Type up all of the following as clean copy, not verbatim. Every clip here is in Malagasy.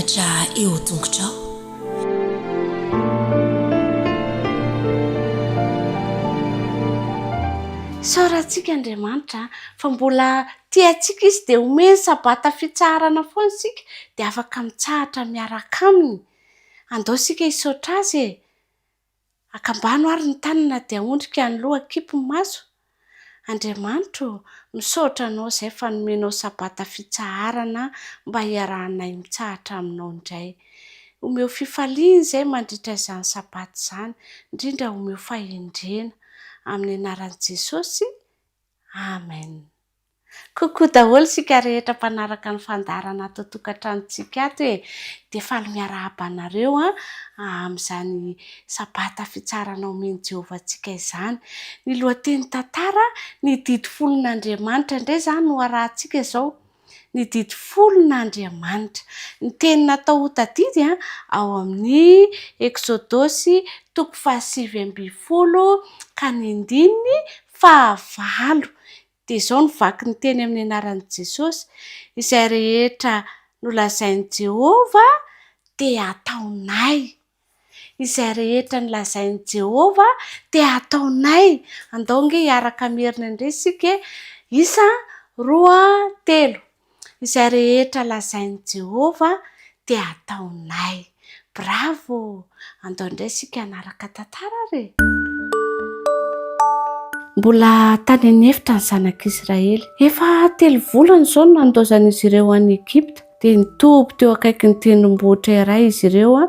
Holatra eo tongotrao. Isaorantsika Andriamanitra fa mbola tia antsika Izy dia omeny sabata fitsaharana foana isika dia afaka mitsahatra miaraka Aminy. Andao isika hisaotra Azy e! Akambano ary ny tanana dia aondrika ny loha akipy ny maso. Andriamanitra ô, misaotra Anao izay fa nomenao sabata fitsaharana mba hiarahanay mitsahatra Aminao indray. Omeo fifaliana izay mandritra izany sabata izany, indrindra omeo fahendrena. Amin'ny anaran'i Jesosy, Amen. Coucou daholo isika rehetra mpanaraka ny fandaharana ato an-tokantranontsika ato e! Dia faly miarahaba anareo an, amin'izany sabata fitsarana omen'i Jehovah antsika izany. Ny lohatenin'ny tantara, ny didy folon'Andriamanitra indray izany no arahantsika izao. Ny didy folon'Andriamanitra. Ny teny natao ho tadidy an, ao amin'ny Eksodosy toko fahasivy ambinifolo ka ny andininy fahavalo. Dia izao no vaky ny teny amin'ny anaran'i Jesosy, Izay rehetra nolazain'i Jehovah dia hataonay. Izay rehetra nolazain'i Jehovah dia hataonay. Andao ange hiaraka hamerina indray isika e. Isa, roa, telo. Izay rehetra lazain'i Jehovah dia hataonay. Bravo! Andao indray isika hanaraka tantara ary e! Mbola tany an'efitra ny zanak'Israely. Efa telo volana izao no nandaozan'izy ireo an'i Egypta. Dia nitoby teo akaikin'ny tendrombohitra iray izy ireo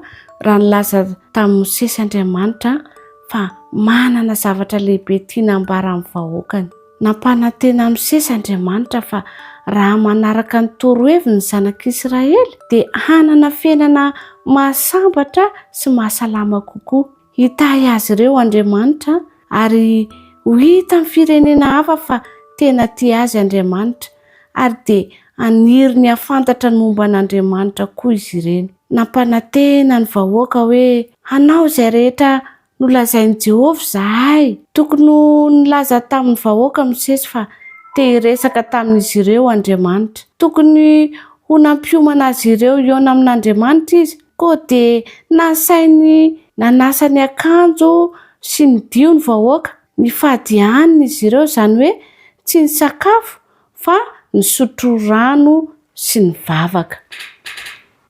raha nilaza tamin'i Mosesy Andriamanitra fa manana zavatra lehibe tiana hambara amin'ny vahoakany. Nampanantena an'i Mosesy Andriamanitra fa raha manaraka ny toroheviny ny zanak'Israely dia hanana fiainana mahasambatra sy mahasalama kokoa. Hitahy azy ireo Andriamanitra ary ho hitan'ny firenena hafa fa tena tia azy Andriamanitra ary dia haniry ny hahafantatra ny momba an'Andriamanitra koa izy ireny. Nampanantena ny vahoaka hoe hanao izay rehetra Nolazain'i Jehovah izahay. Tokony ho nilaza tamin'ny vahoaka Mosesy fa te hiresaka tamin'izy ireo Andriamanitra. Tokony ho nampiomana azy ireo hihaona amin'Andriamanitra izy. Koa dia nasainy nanasa ny akanjo sy nidio ny vahoaka. Nifady hanina izy ireo, izany hoe tsy nisakafo fa nisotro rano sy nivavaka.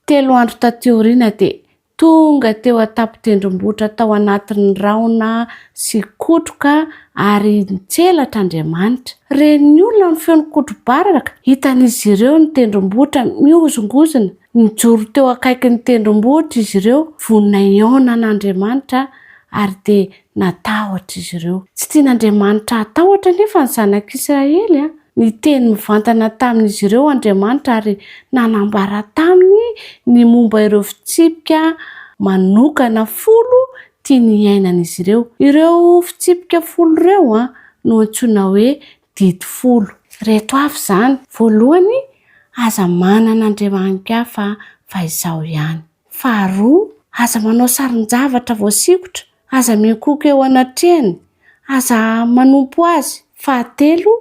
Telo andro tatỳ aoriana dia Tonga teo an-tampon-tendrombohitra tao anatin'ny rahona sy kotroka ary nitselatra Andriamanitra. Ren'ny olona ny feon'ny kotro-baraka, hitan'izy ireo ny tendrombohitra mihozongozona. Nijoro teo akaikin'ny tendrombohitra izy ireo, vonona hihaona an'Andriamanitra, ary dia natahotra izy ireo. Tsy tian'Andriamanitra hatahotra anefa ny zanak'Israely. Niteny mivantana tamin'izy ireo Andriamanitra ary nanambara taminy ny momba ireo fitsipika manokana folo tiany hiainan'izy ireo. Ireo fitsipika folo ireo no antsoina hoe Didy Folo. Ireto avy izany, Voalohany, aza manana andriamani-kafa fa Izaho ihany. Faharoa, aza manao sarin-javatra voasikotra, aza miankohoka eo anatrehany, aza manompo azy. Fahatelo,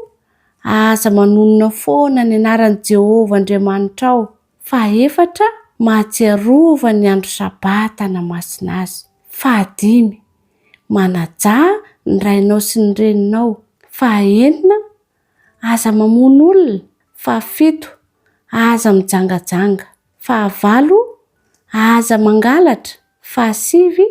aza manonona foana ny anaran'i Jehovah Andriamanitrao. Fahefatra, mahatsiarova ny andro Sabata hanamasina azy. Fahadimy, manajà ny rainao sy ny reninao. Fahenina, aza mamono olona. Fahafito, aza mijangajanga. Fahavalo, aza mangalatra. Fahasivy,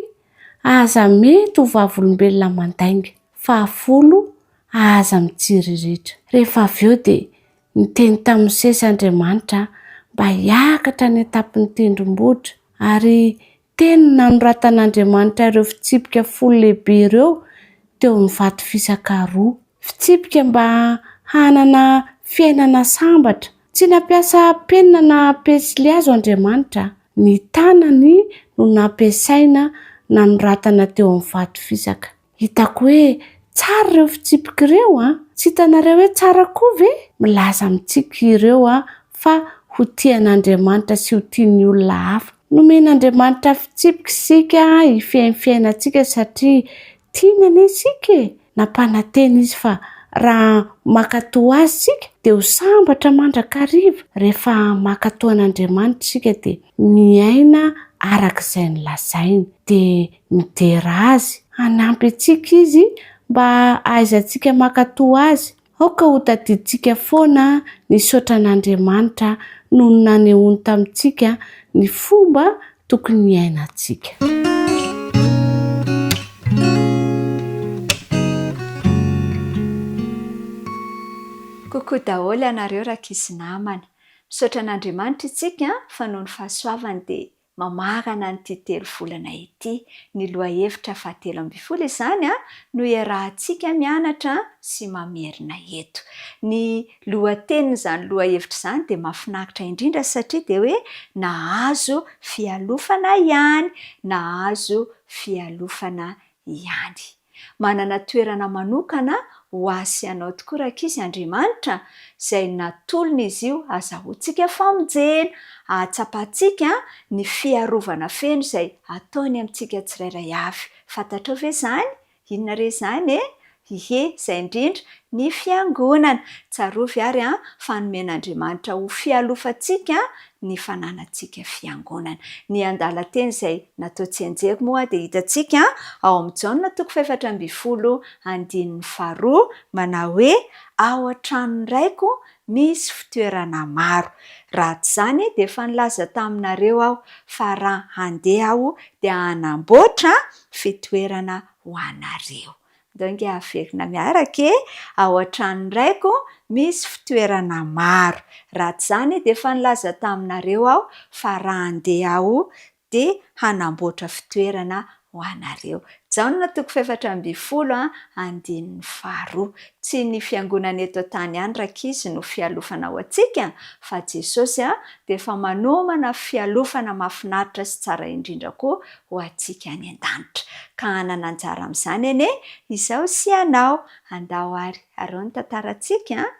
aza mety ho vavolombelona mandainga. Fahafolo, aza mitsiriritra. Rehefa avy eo dia niteny tamin'i Mosesy Andriamanitra mba hiakatra any an-tampon'ny tendrombohitra, ary teny no nanoratan'Andriamanitra ireo fitsipika folo lehibe ireo teo amin'ny vato fisaka roa. Fitsipika mba hanana fiainana sambatra. Tsy nampiasa penina na pensilihazo Andriamanitra. Ny tanany no nampiasaina nanoratana teo amin'ny vato fisaka. Hitako hoe tsara ireo fitsipika ireo an! Tsy hitanareo hoe tsara koa ve? Milaza amintsika ireo fa ho tia an'Andriamanitra sy ho tia ny olona hafa. Nomen'Andriamanitra fitsipika isika hifehy ny fiainantsika satria tiany anie isika e! Nampanantena izy fa Raha mankatò Azy isika dia ho sambatra mandrakariva. Rehefa mankatò an'Andriamanitra isika dia miaina araka izay nolazainy, dia midera Azy. Hanampy antsika Izy mba hahaizantsika mankatò Azy. Aoka ho tadidintsika foana ny hisaotra an'Andriamanitra noho ny nanehoany tamintsika ny fomba tokony hiainantsika. Coucou daholo ianareo rankizy namana. Misaotra an'Andriamanitra isika fa noho ny fahasoavany dia Mamarana an'ity telovolana ity, ny lohahevitra fahatelo ambin'ny folo izany no iarahantsika mianatra sy mamerina eto. Ny lohatenin'izany lohahevitra izany dia mahafinaritra indrindra satria dia hoe nahazo fialofana ihany, nahazo fialofana ihany. Manana toerana manokana ho ahy sy anao tokoa rankizy Andriamanitra, izay natolony izy io hazahoantsika famonjena, hahatsapantsika ny fiarovana feno izay ataony amintsika tsirairay avy. Fantatrao ve izany? Inona re izany e? Ie, izay indrindra, ny Fiangonana. Tsarovy ary fa nomen'Andriamanitra ho fialofantsika ny fananantsika fiangonana. Ny andalan-teny izay natao tsianjery moa dia hitantsika ao amin'ny Jaona toko faha-14 andininy faharoa manao hoe, Ao an-tranon'ny Raiko misy fitoerana maro. Raha tsy izany dia efa nilaza taminareo Aho fa raha handeha Aho dia hanamboatra fitoerana ho anareo. Ndao ange averina miaraka e! Ao an-tranon'ny Raiko misy fitoerana maro. Raha tsy izany dia efa nilaza taminareo aho fa raha handeha aho dia hanamboatra fitoerana ho anareo. Jaona toko faha-14 andininy faharoa. Tsy ny fiangonana eto an-tany ihany rankizy no fialofana ho antsika fa Jesosy dia efa manomana fialofana mahafinaritra sy tsara indrindra koa ho antsika any an-danitra. Ka hanana anjara amin'izany anie izaho sy ianao. Andao ary arao ny tantarantsika an!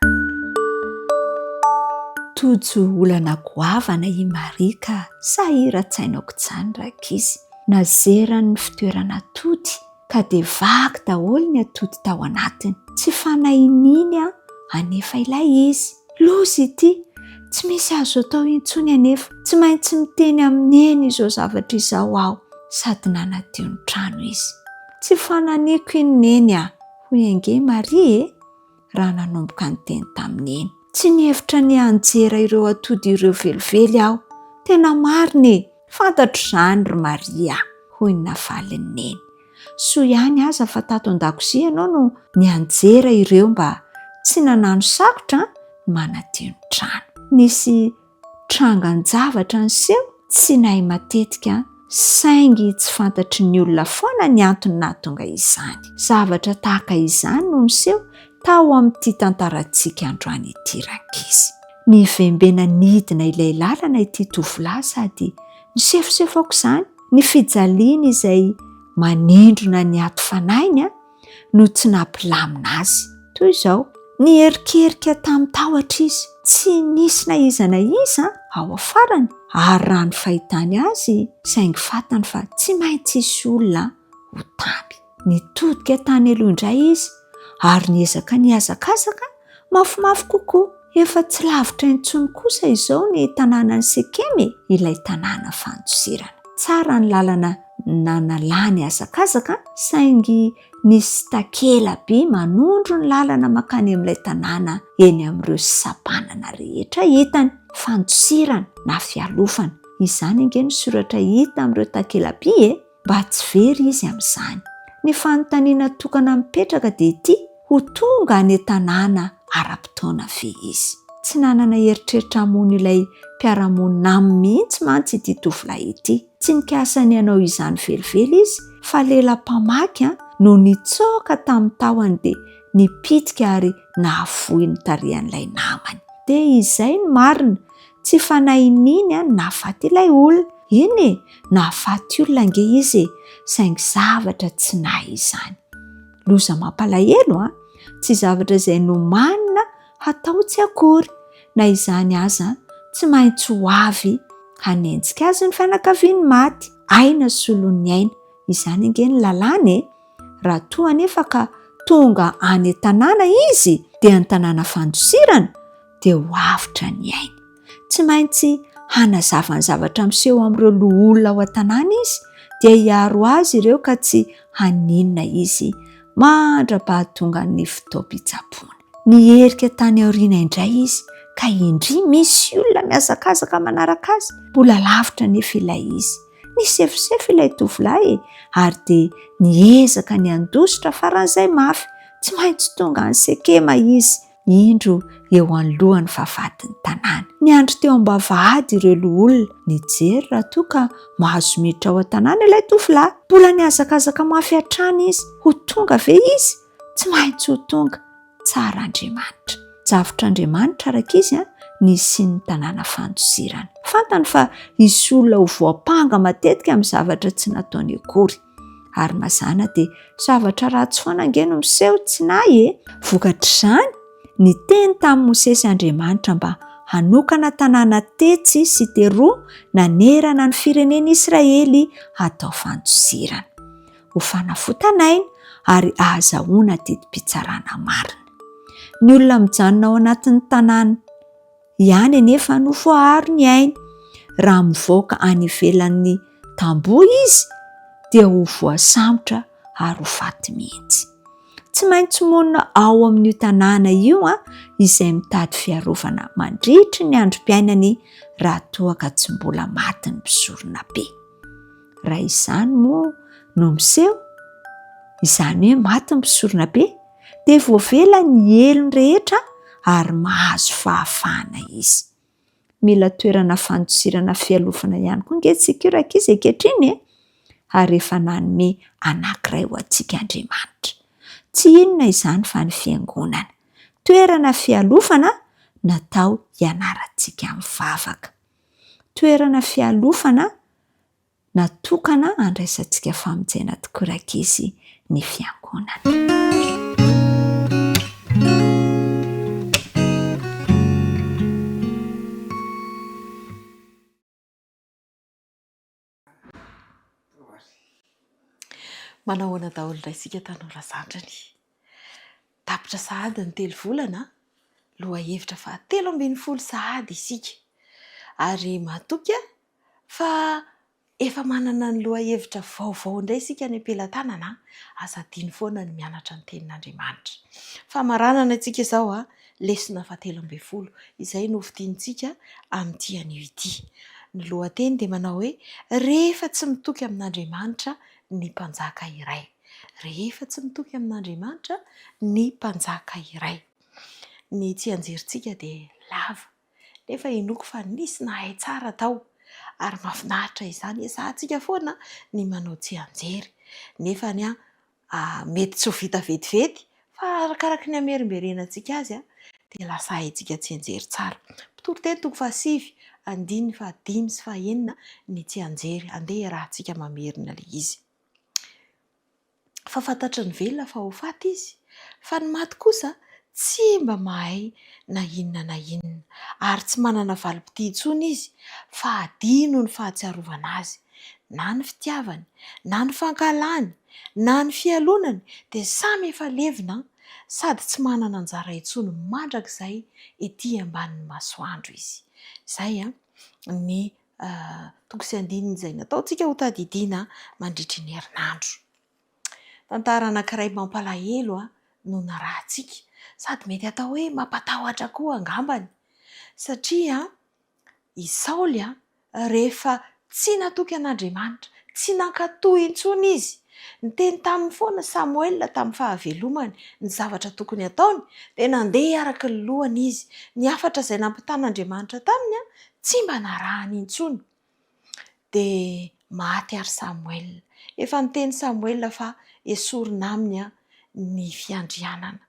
Tojo olana goavana i Maria ka sahiran-tsaina aok'izany rankizy. Nazerany ny fitoerana atody ka dia vaky daholo ny atody tao anatiny. Tsy fanahiniany anefa ilay izy. Loza ity! Tsy misy azo atao intsony anefa. Tsy maintsy miteny amin'i Neny izao zavatra izao aho. Sady nanadio ny trano izy. Tsy fanahiniako iny Neny a! hoy ange i Maria e! raha nanomboka niteny tamin'i Neny. Tsy nihevitra ny hanjera ireo atody ireo velively aho. Tena marina e! Fantatro izany ry Maria a! hoy ny navalin'i Neny. Soa ihany aza fa tato an-dakozia ianao no nianjera ireo mba tsy nanano sarotra ny manadio ny trano. Nisy trangan-javatra niseho tsy nahay matetika saingy tsy fantatry ny olona foana ny antony nahatonga izany. Zavatra tahaka izany no niseho tao amin'ity tantarantsika androany ity rankizy. Nivembena nidina ilay lalana ity tovolahy sady nisefosefo aok'izany. Ny fijaliany izay manindrona ny ato fanahiny no tsy nampilamina azy. Toy izao, niherikerika tamin-tahotra izy, tsy nisy na iza na iza ao afarany, ary raha ny fahitany azy, saingy fantany fa tsy maintsy hisy olona ho tamy. Nitodika tany aloha indray izy ary niezaka nihazakazaka mafimafy kokoa. Efa tsy lavitra intsony kosa izao ny tanànan'i Sekema e, ilay tanàna fandosirana. Tsara ny lalana nanalany hazakazaka, saingy nisy takela-by manondro ny lalana mankany amin'ilay tanàna eny amin'ireo sampanana rehetra hitany. Fandosirana na fialofana, izany ange no soratra hita amin'ireo takela-by e! Mba tsy very izy amin'izany. Ny fanontaniana tokana mipetraka dia ity, ho tonga any an-tanàna ara-potoana ve izy? Tsy nanana eritreritra hamono ilay mpiara-monina aminy mihitsy mantsy ity tovolahy ity. Tsy nikasa ny hanao izany velively izy fa lela mpamaky no nitsoaka tamin'ny tahony dia nipitika ary nahafoy ny tarehan'ilay namany. Dia izay no marina, Tsy fanahiniany ny nahafaty ilay olona. Eny e, nahafaty olona ange izy e, saingy zavatra tsy nahy izany. Loza mampalahelo an! Tsy zavatra izay nomanina hatao tsy akory. Na izany aza, tsy maintsy ho avy hanenjika azy ny fianakavian'ny maty. Aina solon'ny aina, izany ange ny lalàna e! Raha toa anefa ka tonga any an-tanàna izy, dia ny tanàna fandosirana, dia ho avotra ny ainy. Tsy maintsy hanazava ny zavatra miseho amin'ireo loholona ao an-tanàna izy, dia hiaro azy ireo ka tsy haninona izy mandra-pahatongan'ny fotoam-pitsaboana. Niherika tany aoriana indray izy ka indry misy olona mihazakazaka manaraka azy. Mbola lavitra anefa ilay izy. Nisefosefo ilay tovolahy e, ary dia niezaka ny handositra faran'izay mafy. Tsy maintsy tonga any Sekema izy. Indro eo anoloan'ny vavahadin'ny tanàna. Niandry teo am-bavahady ireo loholona, nijery raha toa ka mahazo miditra ao an-tanàna ilay tovolahy. Mbola nihazakazaka mafy hatrany izy. Ho tonga ve izy? Tsy maintsy ho tonga. Tsara Andriamanitra. Javotr'Andriamanitra araka izy ny hisian'ny tanàna fandosirana. Fantany fa hisy olona ho voampanga matetika amin'ny zavatra tsy nataony akory. Ary mazàna dia zavatra ratsy foana ange no miseho tsy nahy e! Vokatr'izany, niteny tamin'i Mosesy Andriamanitra mba hanokana tanàna tetsy sy teroa nanerana ny firenen'Israely hatao fandosirana, ho fanavotana aina ary ahazahoana didim-pitsarana marina. Ny olona mijanona ao anatin'ny tanàna ihany anefa no voaaro ny ainy. Raha mivoaka any ivelan'ny tamboho izy dia ho voasambotra ary ho faty mihitsy. Tsy maintsy monina ao amin'io tanàna io izay mitady fiarovana mandritry ny androm-piainany raha toa ka tsy mbola maty ny mpisoronabe. Raha izany moa no miseho, izany hoe maty ny mpisoronabe, dia voavela ny helony rehetra ary mahazo fahafahana izy. Mila toerana fandosirana fialofana ihany koa ange isika io rankizy ankehitriny e! Ary efa nanome anankiray ho antsika Andriamanitra. Tsy inona izany fa ny fiangonana. Toerana fialofana natao hianarantsika mivavaka. Toerana fialofana Natokana handraisantsika famonjena tokoa rankizy ny fiangonana. Manao ahoana daholo indray isika tanora zandriny. Tapitra sahady ny telovolana, lohahevitra fahatelo ambinifolo sahady isika. Ary matoky aho Fa efa manana ny lohahevitra vaovao indray isika any am-pelatanana an! Aza adino foana ny mianatra ny Tenin'Andriamanitra. Famaranana antsika izao an, lesona fahatelo ambinifolo, izay no hofintinintsika amin'ity anio ity. Ny lohateny dia manao hoe, Rehefa tsy mitoky amin'Andriamanitra ny mpanjaka iray. Rehefa tsy mitoky amin'Andriamanitra ny mpanjaka iray. Ny tsianjerintsika dia lava. Nefa inoako fa nisy nahay tsara tao ary mahafinaritra izany. Ezahantsika foana ny manao tsianjery. Nefa ny mety tsy ho vita vetivety fa arakaraky ny hamerimberenantsika azy dia lasa haintsika tsianjery tsara. Mpitoriteny toko fahasivy, andininy fahadimy sy fahenina ny tsianjery. Andeha iarahantsika mamerina ilay izy. Fa fantatry ny velona fa ho faty izy, fa ny maty kosa tsy mba mahay na inona na inona, ary tsy manana valim-pitia intsony izy, fa hadino ny fahatsiarovana azy, na ny fitiavany, na ny fankahalany, na ny fialonany dia samy efa levona sady tsy manana anjara intsony mandrakizay ety ambanin'ny masoandro izy. Izay ny toko sy andininy izay nataontsika ho tadidiana mandritry ny herinandro. Tantara anankiray mampalahelo no narahantsika, sady mety atao hoe mampatahotra koa angambany, satria i Saoly rehefa tsy natoky an'Andriamanitra, tsy nankatò intsony izy. Niteny taminy foana Samoela tamin'ny fahavelomany ny zavatra tokony hataony, dia nandeha araka ny lohany izy. Ny hafatra izay nampitan'Andriamanitra taminy tsy mba narahany intsony. Dia maty àry Samoela. Efa niteny Samoela fa hesorina aminy ny fiandrianana.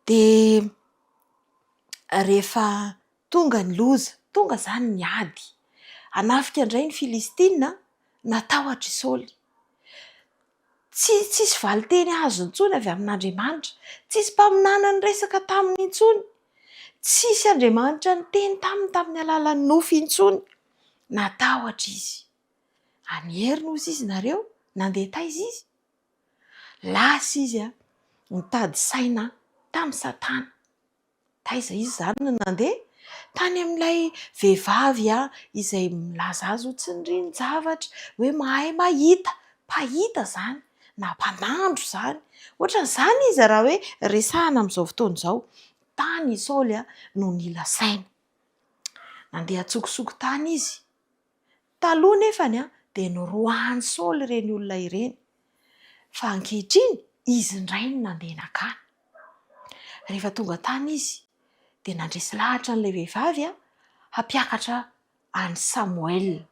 Dia rehefa tonga ny loza, tonga izany ny ady, hanafika indray ny Filistina, natahotra i Saoly. Tsy tsisy valin-teny azony intsony avy amin'Andriamanitra. Tsisy mpaminany niresaka taminy intsony. Tsisy Andriamanitra niteny taminy tamin'ny alalan'ny nofy intsony. Natahotra izy. Any heriny hozy izy nareo? Nandeha taiza izy? Lasa izy nitady saina tamin'i Satana. Taiza izy izany no nandeha? Tany amin'ilay vehivavy izay milaza azy ho tsindrin-javatra, hoe mahay mahita, mpahita izany na mpanandro izany. Ohatran'izany izy raha hoe resahina amin'izao fotoana izao. Tany i Saoly no nila saina. Nandeha an-tsokosoko tany izy. Taloha nefany dia noroahan'i Saoly ireny olona ireny, fa ankehitriny izy indray no nandeha nankany. Rehefa tonga tany izy, dia nandresy lahatra an'ilay vehivavy hampiakatra an'i Samoela.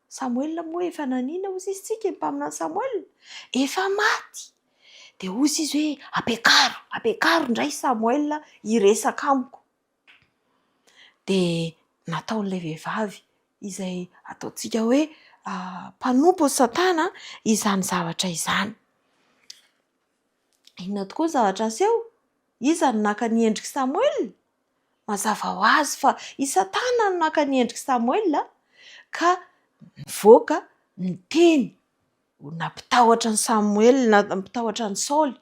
Samoela moa efa nanina hozy izy tsika, ny mpaminany Samoela? Efa maty. Dia hozy izy hoe, ampiakaro, ampiakaro indray Samoela hiresaka amiko. Dia nataon'ilay vehivavy izay ataontsika hoe mpanompon'i Satana izany zavatra izany. Inona tokoa ny zavatra niseho? Iza no naka ny endrik'i Samoela? Mazava ho azy fa i Satana no naka ny endrik'i Samoela ka nivoaka niteny Nampitahotra an'i Samoela, nampitahotra an'i Saoly,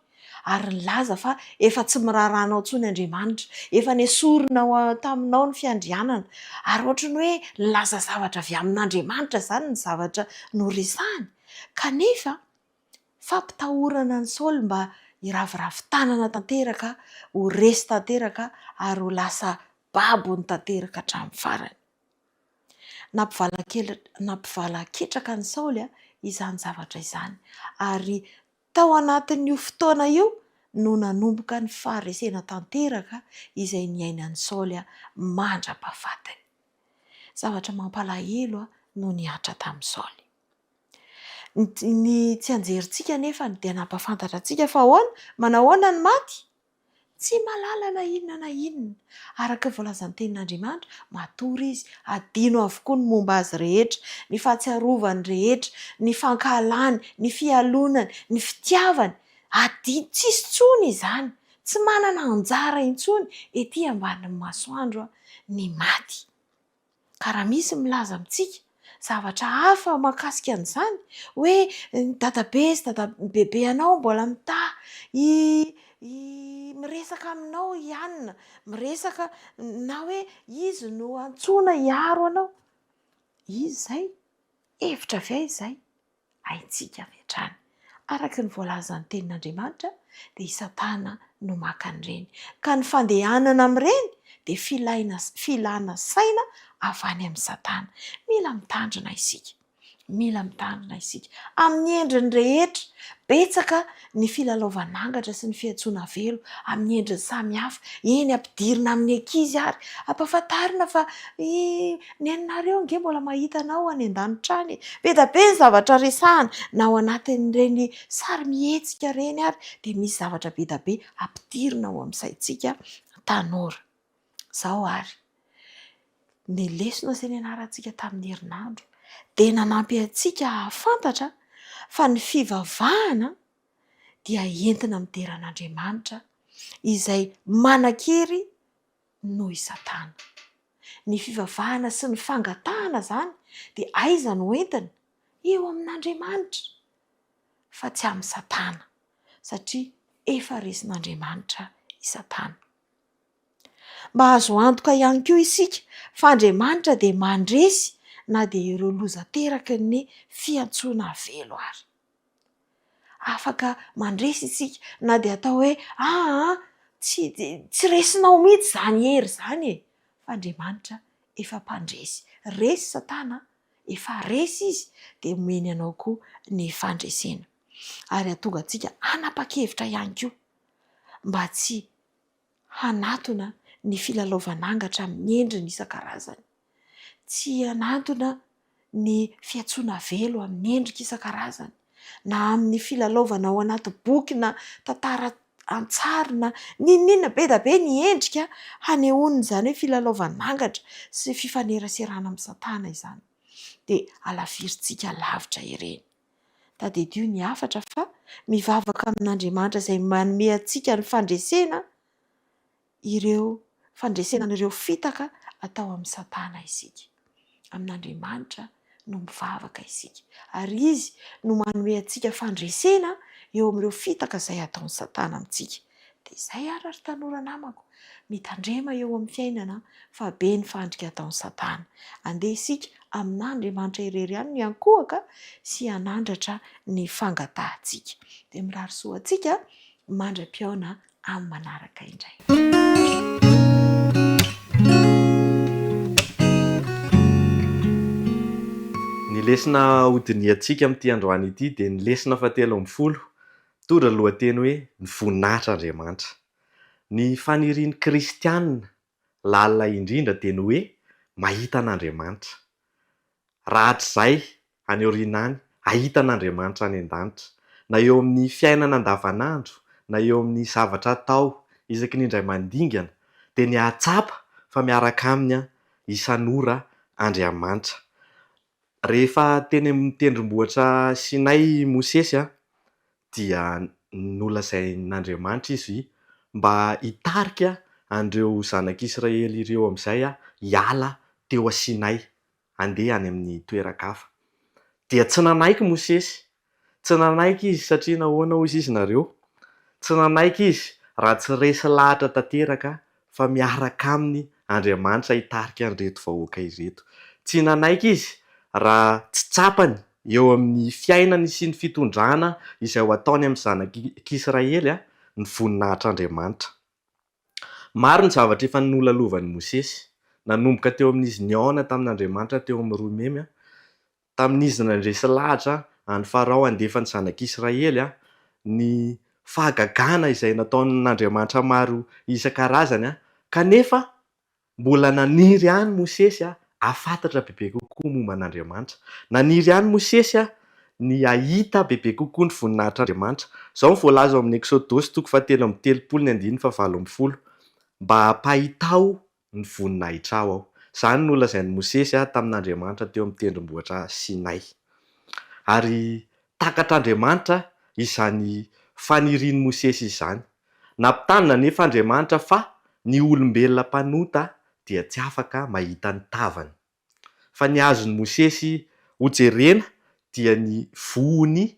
ary nilaza fa efa tsy miraharaha anao intsony Andriamanitra, efa nesorina taminao ny fiandrianana. Ary ohatran'ny hoe nilaza zavatra avy amin'Andriamanitra izany ny zavatra noresahiny, kanefa fampitahorana an'i Saoly mba hiraviravy tanana tanteraka, ho resy tanteraka ary ho lasa babony tanteraka hatramin'ny farany. Nampivalan-ketraka an'i Saoly izany zavatra izany, ary tao anatin'io fotoana io no nanomboka ny faharesena tanteraka izay niainan'i Saoly mandra-pahafatiny. Zavatra mampalahelo no nihatra tamin'i Saoly. Ny tsianjerintsika anefa dia nampahafantatra antsika fa ahoana? Manahoana ny maty? Tsy mahalala na inona na inona. Araka ny voalazan'ny Tenin'Andriamanitra, matory izy, adino avokoa ny momba azy rehetra, ny fahatsiarovany rehetra, ny fankahalany, ny fialonany, ny fitiavany. Adino, tsisy intsony izany. Tsy manana anjara intsony ety ambanin'ny masoandro ny maty. Ka raha misy milaza amintsika zavatra hafa mahakasika an'izany, hoe ny dadabe sy dada bebe anao mbola mitaha i i miresaka aminao i anona, miresaka na hoe izy no antsoina hiaro anao, iza izay? Hevitra avy aiza izay? haintsika avy hatrany. Araka ny voalazan'ny Tenin'Andriamanitra dia i Satana no maka an'ireny. Ka ny fandehanana amin'ireny dia filaina filana saina avy any amin'i Satana. Mila mitandrina isika. Mila mitandrina isika. Amin'ny endriny rehetra. Betsaka ny filalaovan'angatra sy ny fiantsoana velo amin'ny endriny samihafa. Eny, ampidirina amin'ny ankizy ary. Ampahafantarina fa i neninareo ange mbola mahita anao any an-danitra any e. Be dia be ny zavatra resahana, na ao anatin'ireny sarimihetsika ireny ary dia misy zavatra be dia be ampidirina ao amin'ny saintsika tanora. Izao ary, ny lesona izay nianarantsika tamin'ny herinandro dia nanampy antsika hahafantatra fa ny fivavahana dia entina midera an'Andriamanitra izay manan-kery noho i Satana. Ny fivavahana sy ny fangatahana izany dia aiza no entina? Eo amin'Andriamanitra fa tsy amin'i Satana satria efa resin'Andriamanitra i Satana. Mba azo antoka ihany koa isika fa Andriamanitra dia mandresy na dia ireo loza ateraky ny fiantsoana avelo ary. Afaka mandresy isika na dia atao hoe aa tsy tsy resinao mihitsy izany hery izany e! Fa Andriamanitra efa mpandresy. Resy Satana, efa resy izy dia omeny anao koa ny fandresena. Ary hahatonga antsika hanapa-kevitra ihany koa mba tsy hanatona ny filalaovan'angatra amin'ny endriny isan-karazany, tsy hanantona ny fiantsoana velo amin'ny endrika isan-karazany, na amin'ny filalaovana ao anaty boky na tantara an-tsary na n'inon'inona, be dia be ny endrika hanehoana izany hoe filalaovan'angatra sy fifaneraserana amin'i Satana izany, dia halavirintsika lavitra ireny. Tadidio ny hafatra fa mivavaka amin'Andriamanitra izay manome antsika ny fandresena ireo fandresena an'ireo fitaka atao amin'i Satana isika. Amin'Andriamanitra no mivavaka isika, ary Izy no manome antsika fandresena eo amin'ireo fitaka izay ataon'i Satana amintsika. Dia izay ary ry tanora namako, mitandrema eo amin'ny fiainana fa be ny fandrika ataon'i Satana. Andeha isika amin'Andriamanitra irery ihany no hiankohoka sy hanandratra ny fangatahantsika. Dia mirary soa antsika mandra-pihaona amin'ny manaraka indray. Ny lesona hodinihantsika amin'ity androany ity dia ny lesona fahatelo ambin'ny folo, mitondra ny lohateny hoe Ny voninahitr'Andriamanitra. Ny fanirian'ny kristiana lalina indrindra dia ny hoe mahita an'Andriamanitra. Rahatrizay any aoriana any, hahita an'Andriamanitra any an-danitra. Na eo amin'ny fiainana andavanandro, na eo amin'ny zavatra atao isaky ny indray mandingana, dia ny hahatsapa fa miaraka aminy isan'ora Andriamanitra. Rehefa teny amin'ny tendrombohitra Sinay i Mosesy, dia nolazain'Andriamanitra izy mba hitarika an'ireo zanak'Israely ireo amin'izay hiala teo Sinay. handeha any amin'ny toeran-kafa. Dia tsy nanaiky Mosesy. Tsy nanaiky izy satria nahoana hozy izy nareo? Tsy nanaiky izy raha tsy resy lahatra tanteraka fa miaraka aminy Andriamanitra hitarika an'ireto vahoaka ireto. Tsy nanaiky izy raha tsy tsapany eo amin'ny fiainany sy ny fitondrana izay ho ataony amin'ny zanak'Israely ny voninahitr'Andriamanitra. Maro ny zavatra efa nolalovan'i Mosesy, nanomboka teo amin'izy nihaona tamin'Andriamanitra teo amin'ny roimemy, tamin'izy nandresy lahatra an'i Farao handefa ny zanak'Israely, ny fahagagana izay nataon'Andriamanitra maro isan-karazany, kanefa Mbola naniry ihany Mosesy hahafantatra bebe kokoa momba an'Andriamanitra. Naniry ihany Mosesy ny hahita bebe kokoa ny voninahitr'Andriamanitra. Izao no voalaza ao amin'ny Eksodosy toko fahatelo amby telopolo ny andininy fahavalo ambin'ny folo, Mba ampahitao ny voninahitrao aho. Izany no nolazain'i Mosesy tamin'Andriamanitra teo amin'ny tendrombohitra Sinay. Ary takatr'Andriamanitra izany fanirian'i Mosesy izany. Nampitandrina anefa Andriamanitra fa ny olombelona mpanota dia tsy afaka mahita ny tavany. Fa ny azon'i Mosesy hojerena dia ny vohony,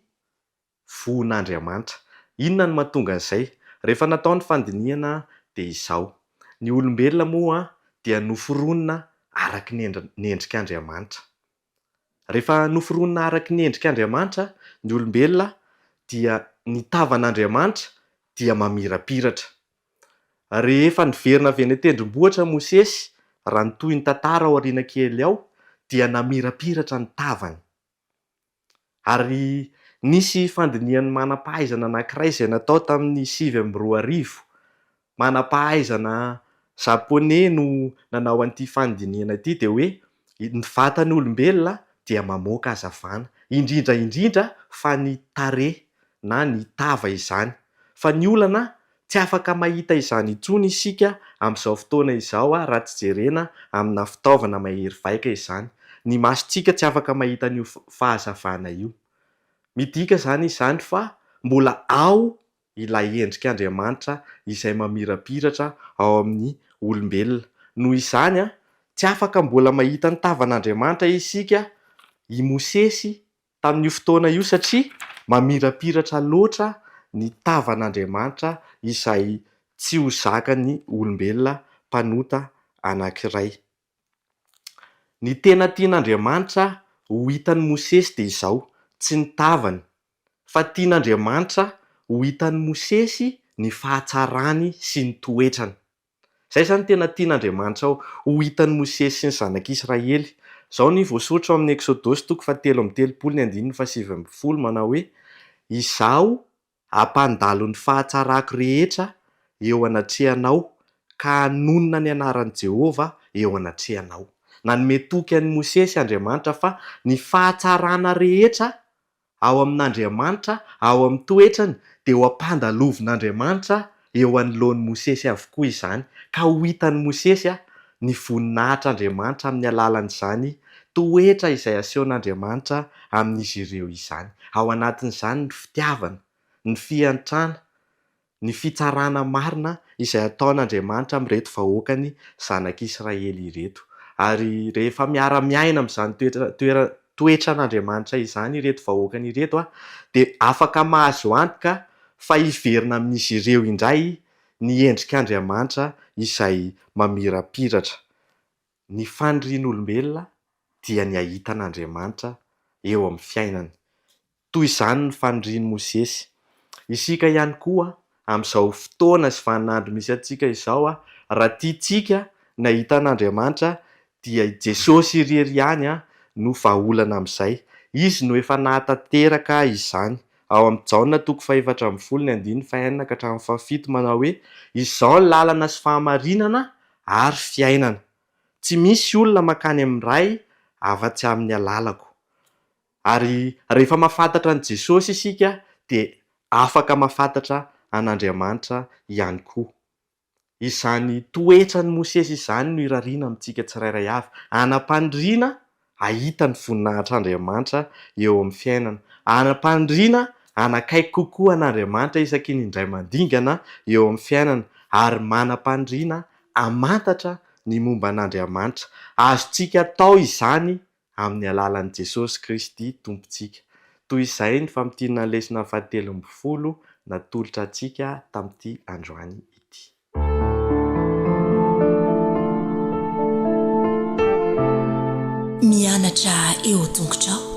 vohon'Andriamanitra. Inona no mahatonga an'izay? Rehefa natao ny fandinihana dia izao, ny olombelona moa dia noforonina araka ny endrik'Andriamanitra. Rehefa noforonina araka ny endrik'Andriamanitra ny olombelona dia ny tavan'Andriamanitra dia mamirapiratra. Rehefa niverina avy any an-tendrombohitra Mosesy, raha ny tohin'ny tantara ao aoriana kely ao, dia namirapiratra ny tavany. Ary nisy fandinihan'ny manam-pahaizana anankiray izay natao tamin'ny 2009 Manam-pahaizana Japoney no nanao an'ity fandinihana ity dia hoe ny vatan'ny olombelona dia mamoaka hazavana, indrindra indrindra fa ny tarehy na ny tava izany. Fa ny olana tsy afaka mahita izany intsony isika amin'izao fotoana izao raha tsy jerena amina fitaovana mahery vaika izany. Ny masontsika tsy afaka mahita an'io fahazavana io. Midika izany izany fa mbola ao ilay endrik'Andriamanitra izay mamirapiratra ao amin'ny olombelona. Noho izany, tsy afaka mbola mahita ny tavan'Andriamanitra isika, i Mosesy tamin'io fotoana io, satria mamirapiratra loatra ny tavan'Andriamanitra izay tsy ho zakan'ny olombelona mpanota anankiray. Ny tena tian'Andriamanitra ho hitan'i Mosesy dia izao, tsy ny tavany, fa tian'Andriamanitra ho hitan'i Mosesy ny fahatsarany sy ny toetrany. Izay izany no tena tian'Andriamanitra ho hitan'i Mosesy sy ny zanak'Israely. Izao ny voasoratra ao amin'ny Eksodosy toko fahatelo amby telopolo ny andininy fahasivy ambin'ny folo manao hoe, Izaho Hampandalo ny fahatsarako rehetra eo anatrehanao ka hanonona ny anaran'i Jehovah eo anatrehanao. Nanome toky an'i Mosesy Andriamanitra fa ny fahatsarana rehetra ao amin'Andriamanitra, ao amin'ny toetrany, dia ho ampandalovin'Andriamanitra eo anoloan'i Mosesy avokoa izany, ka ho hitan'i Mosesy ny voninahitr'Andriamanitra amin'ny alalan'izany toetra izay asehon'Andriamanitra amin'izy ireo izany. Ao anatin'izany ny fitiavana, ny fiantrana, ny fitsarana marina izay ataon'Andriamanitra amin'ireto vahoakany zanak'Israely ireto. Ary rehefa miara-miaina amin'izany toetra toera. toetran'Andriamanitra izany ireto vahoakany ireto dia afaka mahazo antoka fa hiverina amin'izy ireo indray ny endrik'Andriamanitra izay mamirapiratra. Ny fanirian'olombelona dia ny hahita an'Andriamanitra eo amin'ny fiainany. Toy izany ny fanirian'i Mosesy. Isika ihany koa, amin'izao fotoana sy vaninandro misy antsika izao, raha tiantsika ny hahita an'Andriamanitra dia i Jesosy irery ihany no vahaolana amin'izay. Izy no efa nahatanteraka izany. Ao amin'ny Jaona toko fahefatra ambin'ny folo ny andininy fahenina ka hatramin'ny fahafito manao hoe, Izao ny lalana sy fahamarinana ary fiainana. Tsy misy olona mankany amin'ny Ray afa-tsy amin'ny alalako. Ary rehefa mahafantatra an'i Jesosy isika dia afaka mahafantatra an'Andriamanitra ihany koa. Izany toetran'i Mosesy izany no irariana amintsika tsirairay avy, hanam-paniriana hahita ny voninahitr'Andriamanitra eo amin'ny fiainana, hanam-paniriana hanakaiky kokoa an'Andriamanitra isaky ny indray mandingana eo amin'ny fiainana, ary manam-paniriana hamantatra ny momba an'Andriamanitra. Azontsika atao izany amin'ny alalan'i Jesosy Kristy Tompontsika. Toy izay ny famintinana ny lesona fahatelo ambin'ny folo natolotra antsika tamin'ity androany ity. Mianatra eo tongotrao.